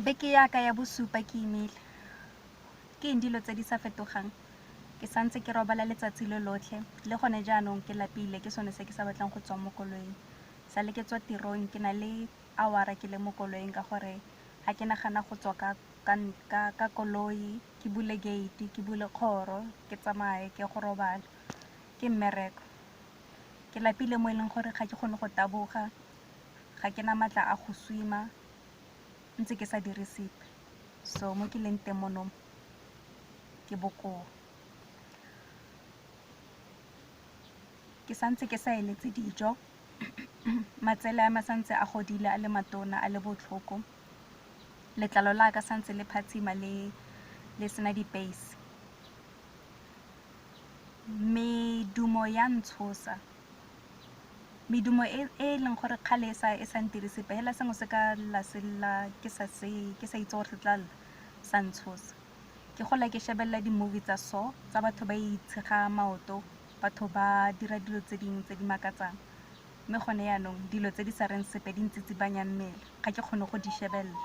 Beke ya ka ya bosupa ke imile. Ke eng dilo tse di sa fetogang? Ke santse ke robala letsatsi lo lotlhe, le gone jaanong ke lapile ke sone se ke sa batlang go tswa mo koloing. Sale ke tswa tirong ke na le awara ke le mo koloing ka gore ga ke nagana go tswa ka koloi ke bule gate, ke bule kgoro, ke tsamaye ke ye go robala, ke mmereko. Ke lapile mo e leng gore ga ke kgone go taboga, ga ke na maatla a go swim-a ntse ke sa dire sepe. So mo ke leng teng mono ke bokoa. Ke santse ke sa eletse dijo, matsele a me a santse a godile a le matona a le botlhoko, letlalo la ka santse le phatsima le sena dipeisi. Medumo ya ntshosa, medumo e e leng gore kgale e sa ntire sepe fela sengwe se ka lla se lla ke sa itse gore se tla lla sa ntshosa. Ke gola ke shebelela di-movie tsa so tsa batho ba itshega maoto, batho ba dira dilo tse dingwe tse di makatsang mme gone jaanong dilo tse di sa reng sepe di ntsitsibanya mmele ga ke kgone go di shebelela.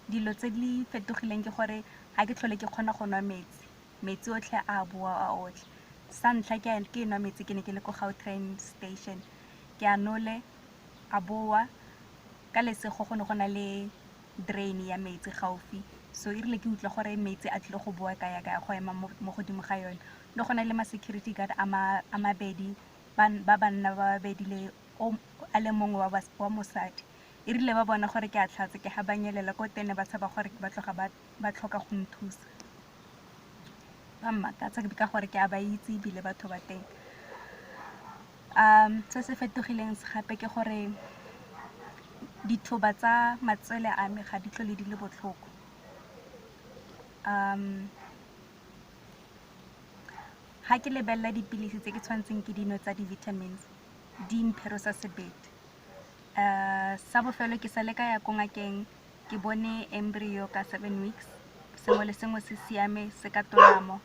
Dilo tse di fetogileng ke gore ga ke tlhole ke kgona go nwa metsi, metsi otlhe a boa a otlhe. Sa ntlha ke nwa metsi ke ne ke le ko Gautrain station, ke a nole a boa, ka lesego go ne go na le drain ya metsi gaufi so e rile ke utlwa gore metsi a tlile go boa ka ya ka ya go ema mo godimo ga yone. Ne go na le ma-security guard a mabedi, ba banna ba babedi le a le mongwe wa mosadi. E rile ba bona gore ke a tlhatsa ke ga ba nyelela ko tene ba tshaba gore ba tloga ba tlhoka go nthusa. Ba mmakatsa ka gore ke a ba itse ebile batho ba teng. Se se fetogileng gape ke gore dithoba tsa matsele a me ga di tlhole di le botlhoko. Ga ke lebelela dipilisi tse ke tshwanetseng ke dinwe tsa di-vitamins di mpherosa sebete. Sa bofelo ke sale ka ya ko ngakeng ke bone embryo ka 7 weeks, sengwe le sengwe se siame se ka tolamo,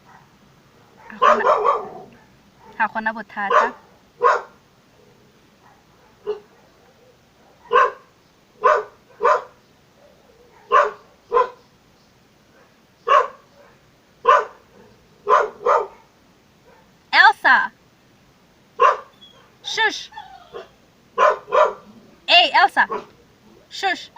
ga gona bothata. Elsa! Shush! Hey, Elsa! Shush!